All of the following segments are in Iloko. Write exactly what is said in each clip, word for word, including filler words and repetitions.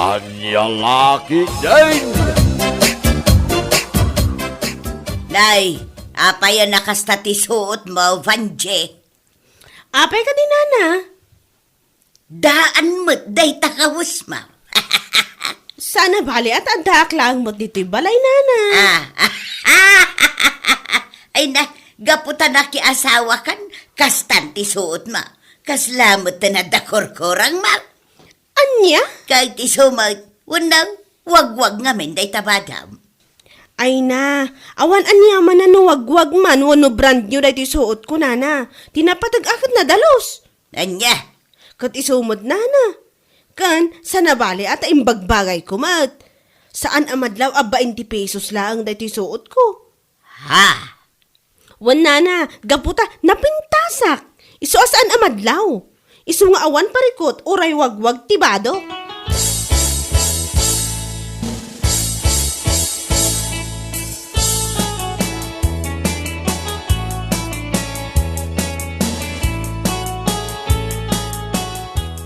Ania la ketdin? Nay, apay a nakasta ti suotmo, Vangie? Apay kadi, nana? Daan met dayta kawesmo. Saan a bali, at addaak laeng met ditoy balay, nana. Ah, ay na, gapu ta nakiasawakan, kastan ti suotmo. Kasla met ti adda korkorangmo. Ania? Kay ti suot, wenno, wagwag ngamin dayta badom. Ay na, awan aniaman a no wagwag man wenno brand new daytoy suotko, nana. Ti napateg a ket nadalus. Ania? Ket isu met, nana. Ken, saan a bali a ta imbagbagayko met. Saan a madlaw a bainte pesos laeng daytoy suotko. Ha? Wen, nana, gapu ta napintasak. Isu a saan a madlaw. Isu nga awan parikut uray wagwag ti badok.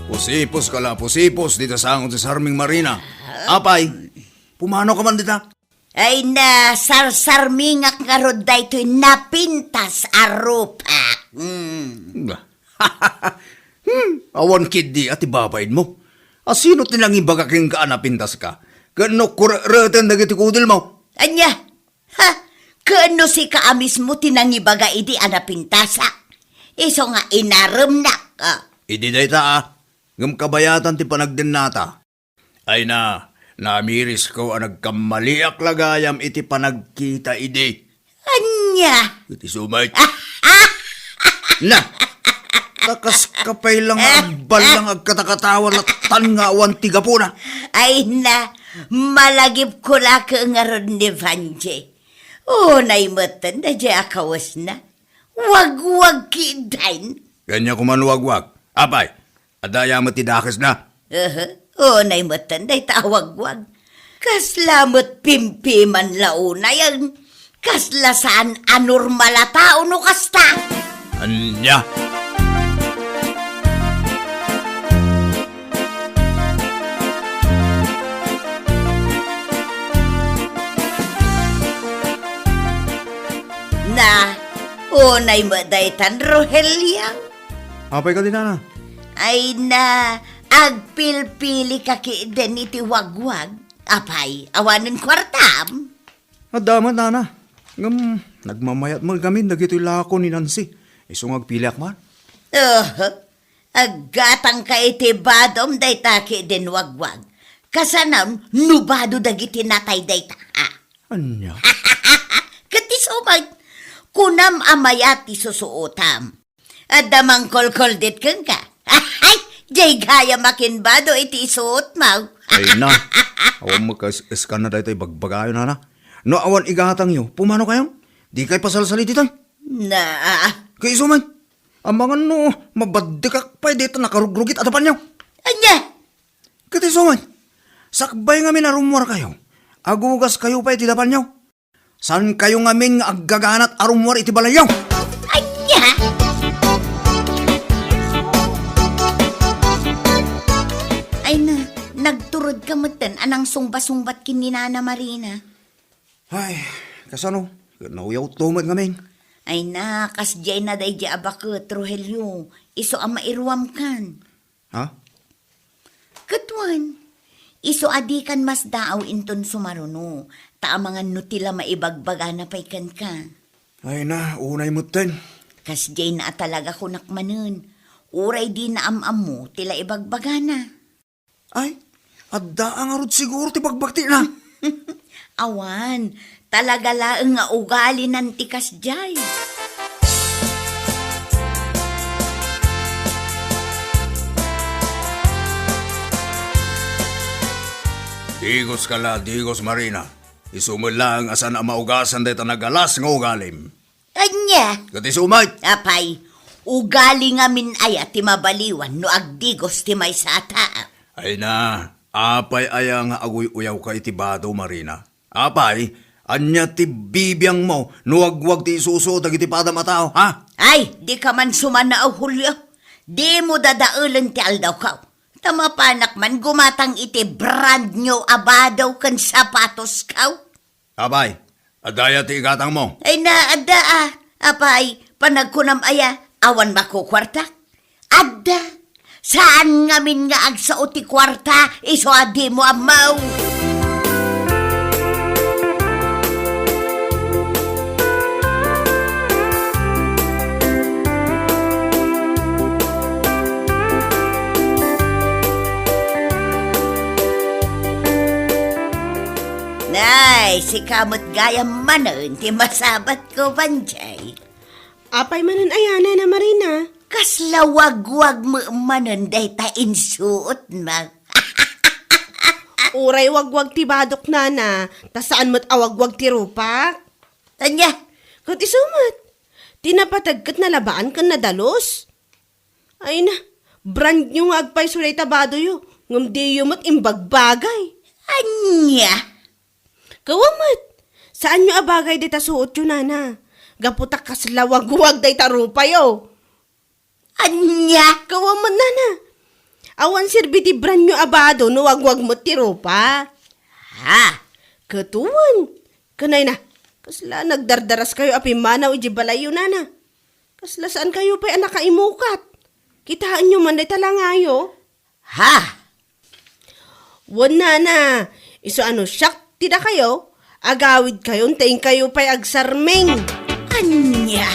Pusipos ka la, pusipos, dita sango ti sarming Marina. Apay, pumano ka man dita? Ay na, sarsarmingak ngarud daytoy napintas a rupak. Mm. Hmm, awan ketdi a ti babainmo. A sino ti nangibaga kenka a napintaska? Ken no kurereten dagiti kudelmo? Ania? Ha? Ken no sika a mismo ti nangibaga idi a napintasak? Isu nga inaremnak, a. Idi dayta, a. Ngem kabayatan ti panagdennata. Ay na, namirisko a nagkammaliak la gayam iti panagkita idi. Ania? Iti sumay. Na! Takas ka pay lang agballang agkatakatawa latan nga awan ti gapuna. Ay na, malagipko la ket ngarud ni Vangie. Unay metten daydiay a kawesna. Wagwag ketdin. Ania koman wagwag? Apay, adda aya met ti dakesna? Aha, unay metten dayta a wagwag. Kasla met pimpiman la unay, kasla saan a normal a tao no kasta. Ania? Na, unay met daytan, Rogelio. Apay kadi, nana? Ay na, agpilpili ka ketdin iti wagwag. Apay, awanen kuartam? Adda met, nana. Ngem, nagmamayat met ngamin dagitoy lako ni Nancy. Isu nga agpiliak man. Oho. Aggatangka iti badom dayta ketdin wagwag. Kasano no bado dagiti natay dayta, a? Ania? Ket isu met, kunam a mayat ti susuotam. Adda mangkolkoldit kenka. Ay, diay gayam a kinbado iti isuotmo. Ay na, awan mo kas-, eskana daytoy bagbagayo, nana. No awan igatangyo, pumano kayon? Dikay pasalsali ditoy. Na. Kay isu met, amangan no mabaddekak pay dayta nakarugrugit a dapanyo. Ania? Ket isu met, sakbay ngamin a rummuarkayo, agugaskayo pay ti dapanyo. Saankayo ngamin nga aggaganat a rummuar iti balayyo. Ania? Ay na, nagturodka metten a nangsungba-sungbat ken ni Nana Marina. Ay, kasano? Nauyawto met ngamin. Ay na, kasdiay na daydiay a baket, Rogelio. Isu a mairuamkan. Ha? Ket wen, isu a dikan masdaaw inton sumaruno, ta amangan no ti la maibagbagana pay kenka. Ay na, unay metten. Kasdiay na a talaga kunak manen. Uray dina am-ammo ti la ibagbagana. Ay, adda a ngarud siguro ti bagbagtina. Awan, talaga laeng nga ugalinan ti kasdiay. Digos ka la, digos, Marina. Isu met laeng a saan a maugasan dayta nagalas nga ugalim. Ania? Ket isu met. Apay, ugali ngamin aya ti mabaliwan no agdigos ti maysa a tao? Ay na, apay aya nga aguy-uyawka iti bado, Marina? Apay, ania ti bibiangmo no wagwag ti isusuot dagiti padam a tao, ha? Ay, dika man sumanao, Julio. Dimo dadaelen ti aldawko. Ta mapanak man gumatang iti brand new a bado ken sapatosko. Apay, adda aya ti igatangmo? Ay na, adda a. Apay, panagkunam aya, awan makukuarta? Adda. Saan ngamin nga agsao ti kuarta, isu a dimo ammo. Nay, sika met gayam manen ti masabatko, Banjay. Apay manen aya, Nana Marina? Kasla wagwag met manen dayta insuotmo. Uray wagwag ti badok, Nana, ta saan met a wagwag ti rupak. Ania? Ket isu met, ti napateg ket nalabaan ken nadalus. Ay na, brand new nga agpayso dayta badoyo, ngem diyo met imbagbagay. Ania? Kawa met, saanyo a bagay dayta suotyo, Nana. Gapu ta kasla wagwag dayta rupayo. Ania? Kawa met, Nana. Awan serbi ti brand new a bado no wagwag met ti rupa. Ha? Ket wen. Ken ay na, kasla nagdardaraskayo a pimmanaw idiay balayyo, Nana. Kasla saankayo pay a nakaimukat. Kitaenyo man dayta langayo. Ha? Wen, Nana, isu a no siak ti dakayo, agawidkayon ta inkayo pay agsarming. Ania?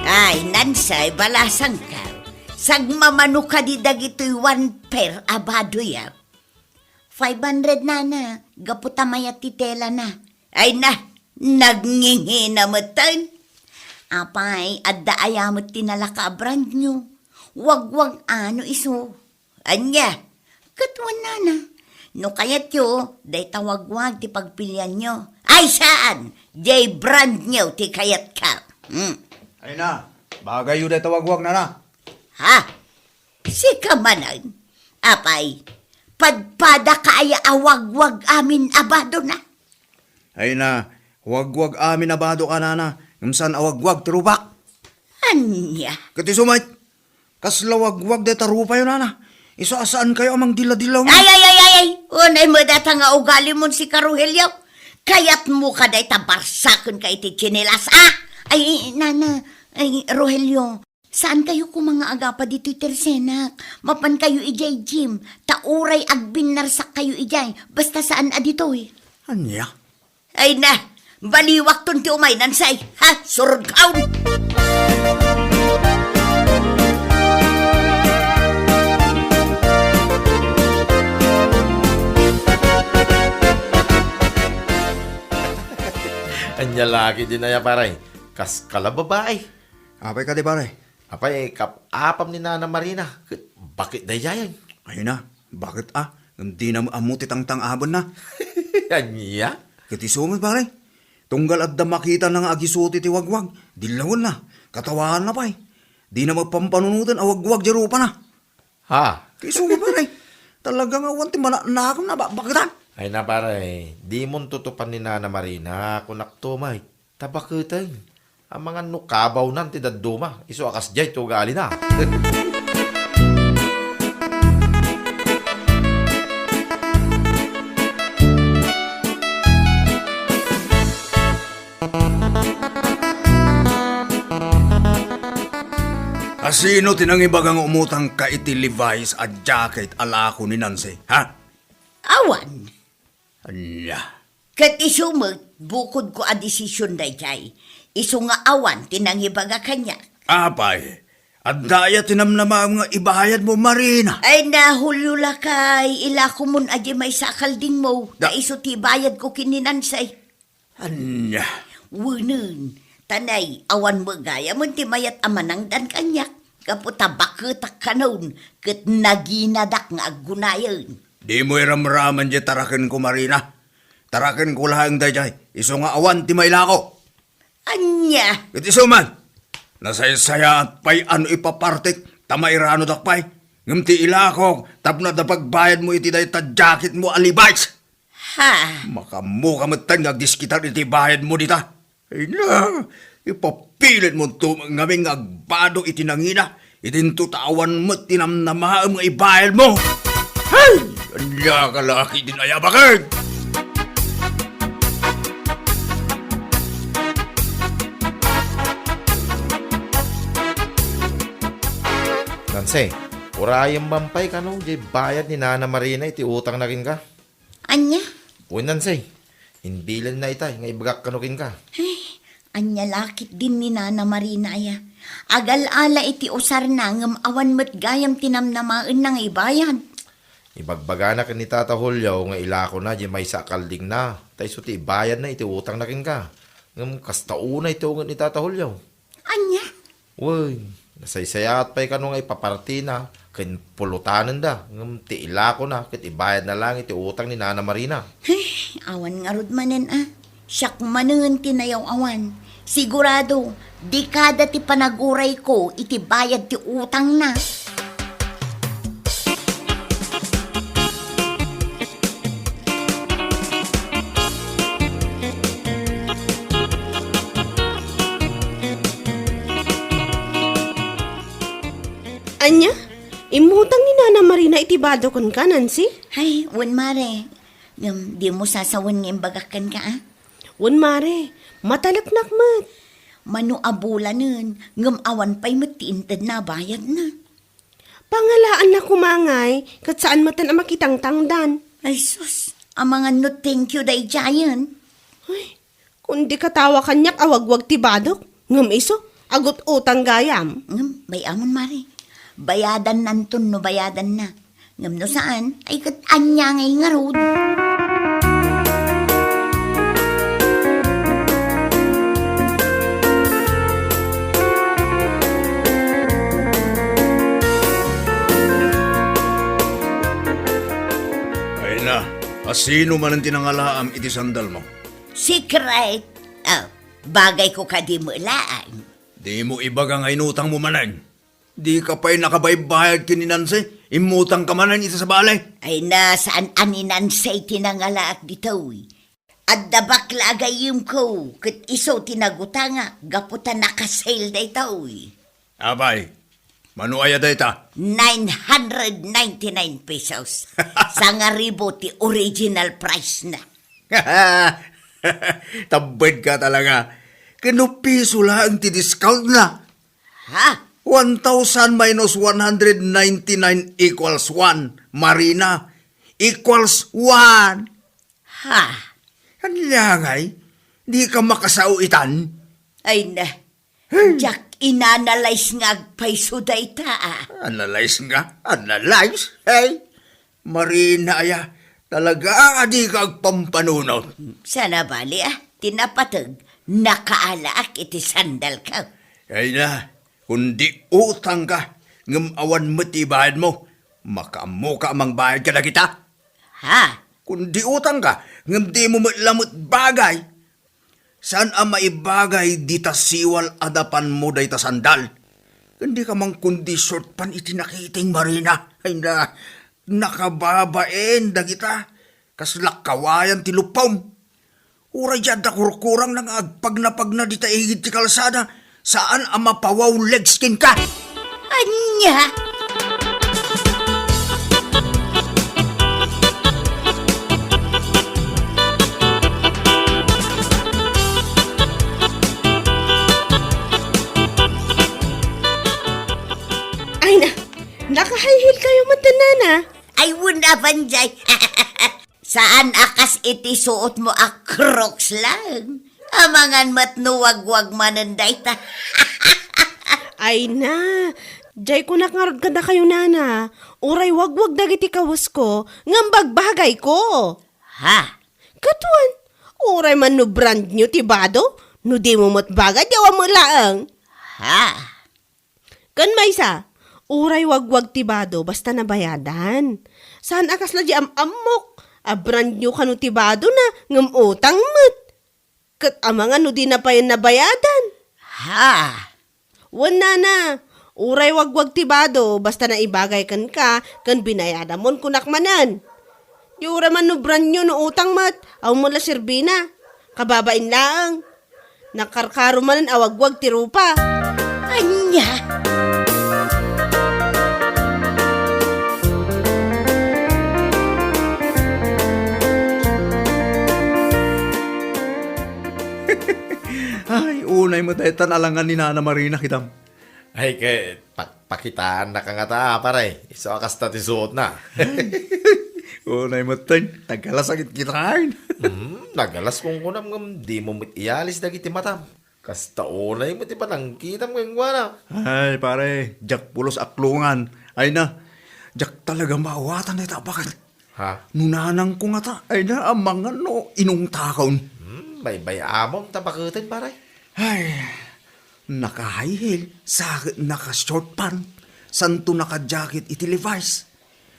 Ay, Nansay, balasangka. Sagmamano kadi dagitoy one pair a badoyo. Five hundred, Nana, gapu ta mayat ti telana. Ay na, nagngingina metten. Apay, adda aya met ti nalaka a brand new? Wagwag a no isu? Ania? Ket wen, Nana, no kayatyo, dayta wagwag ti pagpilianyo. Ay, saan! Diay brand new ti kayatko. Hmm. Ay na, bagayyo dayta wagwag, Nana. Ha? Sika manen? Apay, padpadaka aya a wagwag amin a badona? Ay na, wagwag amin a bado ka, Nana, ngem saan a wagwag ti rupak. Ania? Ket isu met, kasla wagwag dayta rupayo, Nana. Isu a saankayo a mangdilla-dilla. Ay, ay, ay, ay, ay! Unay met dayta nga ugalimon, sika, Rogelio. Kayatmo ka dayta barsakenka iti tsinelas, a? Ay, Nana, ay, Rogelio, saankayo koma nga agapa ditoy tersenak. Mapankayo idiay gym, ta uray agbinnarsak kayo idiay, basta saan a ditoy. Ania? Ay na, baliwakton ti umay, Nansay, ha? Surudkaon! Ania la ketdin aya, pare? Kas kala babai. Apay kadi, pare? Apay, kap-apam ni Nana Marina, ket baket daydiay. Ay na, baket a, ngem dina met ammo ti tangtang-abenna. Ania? Ket isu met, pare. Tunggal adda makitana nga agisuti ti wagwag, dillawenna, katawaanna pay. Dina met pampanunoten a wagwag diay rupana. Ha? Ket isu met, pare. Talaga nga awan ti manaknakemna a bakbaketan. Ay na, pare, dimon tutupan ni Nana Marina, kunakto met. Ta baketen, amangan no kabawnan ti dadduma, isu a kasdiay ti ugalina. A sino ti nangibaga nga umutangka iti Levi's a jacket a lako ni Nancy, ha? Awan. Ania? Ket isu met, bukodko a desisyon daydiay. Isu nga awan ti nangibaga kaniak. Apay, adda aya ti namnamaem nga ibayadmo, Marina? Ay na, Julio lakay, ilakomon a diay maysa a kaldingmo, ta Da- isu ti ibayadko ken ni Nansay. Ania? Wenen, ta nay, awan met gayamen ti mayat a manangdan kaniak, gapu ta baketak kanon, ket naginadak nga aggunayen. Dimo iramraman diay tarakenko, Marina. Tarakenko laeng daydiay, isu nga awan ti mailako. Ania? Ket isu man, nasaysayaat pay a no ipapartek ta mairanodak pay. Ngem ti ilakok tapno adda pagbayadmo iti dayta jacketmo a Levi's. Ha? Makaammoka metten nga agdiskitar iti bayadmo dita. Ay na, ipapilitmonto ngamin nga agbado iti nangina, idinto ta awan met ti namnamaem nga ibayadmo. Hay! Ania ka laki din ay abaken! Nancy, urayem man pay kano diay bayad ni Nana Marina iti utangna kenka. Ania? Wen, Nancy, imbilinna itay nga ibagak kano kenka. Ay, ania la ketdin ni Nana Marina aya? Agal-ala iti usarna ngem awan met gayam ti namnamaenna nga ibayad. Ibagbagana ken ni Tata Julio nga ilakona diay maysa a kaldingna, ta isu ti ibayadna iti utangna kenka. Ngem kasta unay ti unget ni Tata Julio. Ania? Wen, nasaysayaat pay kano nga ipapartina ken pulutanenda, ngem ti ilakona ket ibayadna laeng iti utang ni Nana Marina. Ay, awan ngarud manen a. Siak manen ti nayaw-awan. Sigurado, dekada ti panagurayko iti bayad ti utangna. Ania? Immutang ni Nana Marina iti bado kenka, Nancy? Ay, wen, mare. Ngem, dimo sasawen nga imbagak kenka, a? Wen, mare. Mataleknak met. Mano a bulanen, ngem awan pay met ti intedna a bayadna. Pangalaanna koma ngay, ket saan metten a makitangtangdan. Ay sus, amangan no thank you daydiayen. Ay, kundi katawa kaniak a wagwag ti badok, ngem isu, agut-utang gayam. Ngem, bay-amon, mare. Bayadannanton no bayadanna. Ngem no saan, ay ket ania ngay ngarud? Ay na, asino manen ti nangalaam iti sandalmo? Secret! Oh, bagayko kadi met laeng. Dimo ibaga nga inutangmo manen. Dika pay nakabaybayad ken ni Nancy? Immutangka manen iti sabali? Ay na, saan a ni Nancy ti nangalaak ditoy. Adda bakla a gayyemko, ket isu ti nagutangak gapu ta naka-sale daytoy. Apay, mano aya dayta? Nine hundred ninety-nine pesos. Sangaribu ti original price na. Tabbedka talaga. Ken no piso laeng ti discount na. Ha? One thousand minus one hundred ninety-nine equals one, Marina. Equals one. Ha? Ania ngay? Dika makasao itan? Ay na. Hmm. Diak inanalyze nga agpayso dayta, a. Analyze nga? Analyze? Hey? Marina aya, talaga a dika agpampanunot. Saan a bali, a, ti napateg, nakaalaak iti sandalko. Ay na, kundi utangka, ngem awan met ti ibayadmo, makaammoka a mangbayad kadagita? Ha? Kundi utangka, ngem dimo met lamet bagay. Saan a maibagay dita siwal a dapanmo dayta sandal? Ken dika man kundi short pant iti nakiting, Marina. Ay na, nakababain dagita. Kasla kawayan ti luppom. Uray diay adda kurkurangna nga agpagnapagna dita igid ti kalsada. Saan a mapawaw legs kenka? Ania? Ay na, naka-high heel kayo met, nana. Ay, wen a, Banjay. Saan a kas iti suotmo a Crocs laeng. Amangan met no wagwag manen dayta. Ay na, diay kunak ngarud kadakayo, nana. Uray wagwag dagiti kawesko, ngem bagbagayko. Ha? Ket wen, uray man no brand new ti bado, no dimo met bagay, diay awan met laeng. Ha? Ken maysa, uray wagwag ti bado, basta nabayadan. Saan a kasla diay am-ammok a brand new kano ti badona, ngem utang met. Ket amangan no dina pay nabayadan. Ha? Wen, nana, uray wagwag ti bado, basta naibagay kenka, ken binayadamon kunak manen. Di uray man no brand new no utang met, awan met la serbina. Kababain laeng. Nakarkaro manen a wagwag ti rupa. Ania? Ay, unay met daytan alangan ni Nana Marina, kitam. Ay, ket pak-, pakitaannaka ngata, pare. Isu a kasta ti suotna. Unay met ten, nagkalasakit kitaen. Hmm, nagalas kunkunam ngem dimo met iyalis dagiti matam. Kasta unay met ti panangkitam kenkuana. Ay, pare, diak pulos aklongan. Ay na, diak talaga maawatan dayta a baket. Ha? No nanangko ngata, ay na, amangan no inungtakon. Hmm, baybay-amom ta baketen, pare. Ay, naka-high heel, sa ket naka-short pant, santo naka-jacket iti Levi's.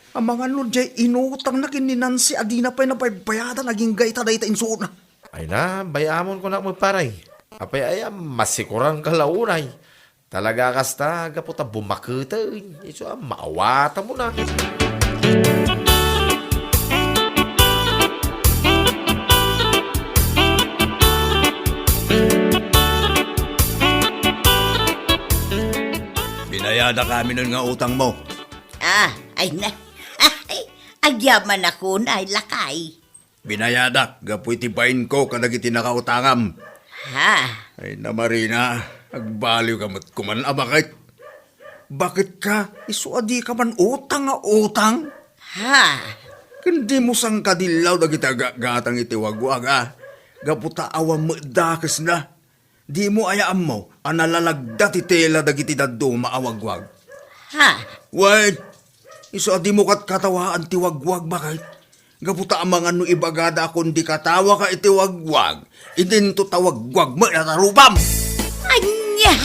Amangan no diay inutangna ken ni Nancy a dina pay nabaybayadan agingga ita dayta insuotna. Ay na, bay-amon kunak met, pare. Apay aya, masikuranka la unay. Talaga a kasta, gapu ta bumaketen, isu a maawatamon a. Binayadak aminen nga utangmo. Ah, ay na. Ay, agyamanak unay, lakay. Binayadak gapu iti bainko kadagiti nakautangam. Ha? Ay na, Marina, agbaliwka met koman a baket. Baket ka, isu a dika man utang nga utang. Ha? Ken dimo sangkadillaw dagiti agatgatang iti wagwag, a? Gapu ta awan met dakesna. Dimo aya ammo a nalalagda ti tela dagiti dadduma a wagwag? Ha? Wen, isu a dimo katkatawaan ti wagwag, baket. Gapu ta amangan no ibagada a kundi katawaka iti wagwag, idinto ta wagwag met a tarupam. Ania?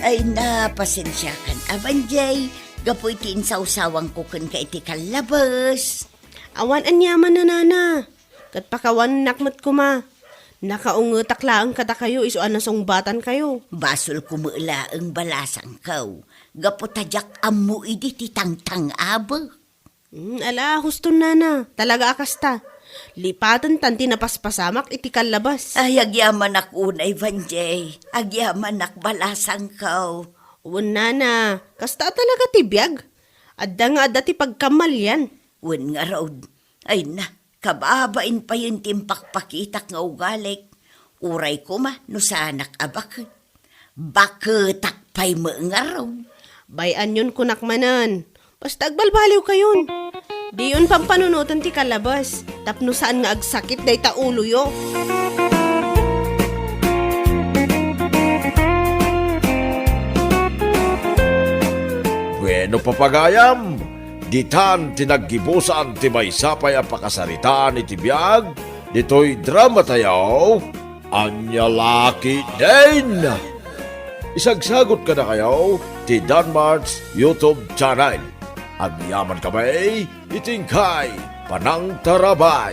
Ay na, pasensiakan a, Banjay, gapu iti insawsawangko kenka iti kallabes. Awan aniaman, Nana. Ket pakawanennak met koma. Nakaungetak laeng kadakayo isu a nasungbatankayo. Basolko met laeng, balasangko, gapu ta diak ammo idi ti tangtang-abek. Hmm, ala, huston, Nana. Talaga a kasta. Lipaten tan ti napaspasamak iti kallabas. Ay, agyamanak unay, Banjay. Agyamanak, balasangko. Wen, Nana. Kasta a talaga ti biag. Adda nga adda ti pagkamalian. Wen ngarud. Ay na, kababain payen ti impakpakitak nga ugalik. Uray koma no saanak a baket. Baketak pay met ngarud. Bay-anyon kunak manen. Basta agbalbaliwkayon. Diyon pampanunoten ti kallabes tapno saan nga agsakit dayta uloyo. Bueno, papagayam, ditan ti naggibusan ti maysa pay a pakasaritaan iti biag ditoy dramatayo. Ania la ketdin? Isagsagot kadakayo ti Danmart's YouTube channel. Agyaman kami iti inkay panangtarabay.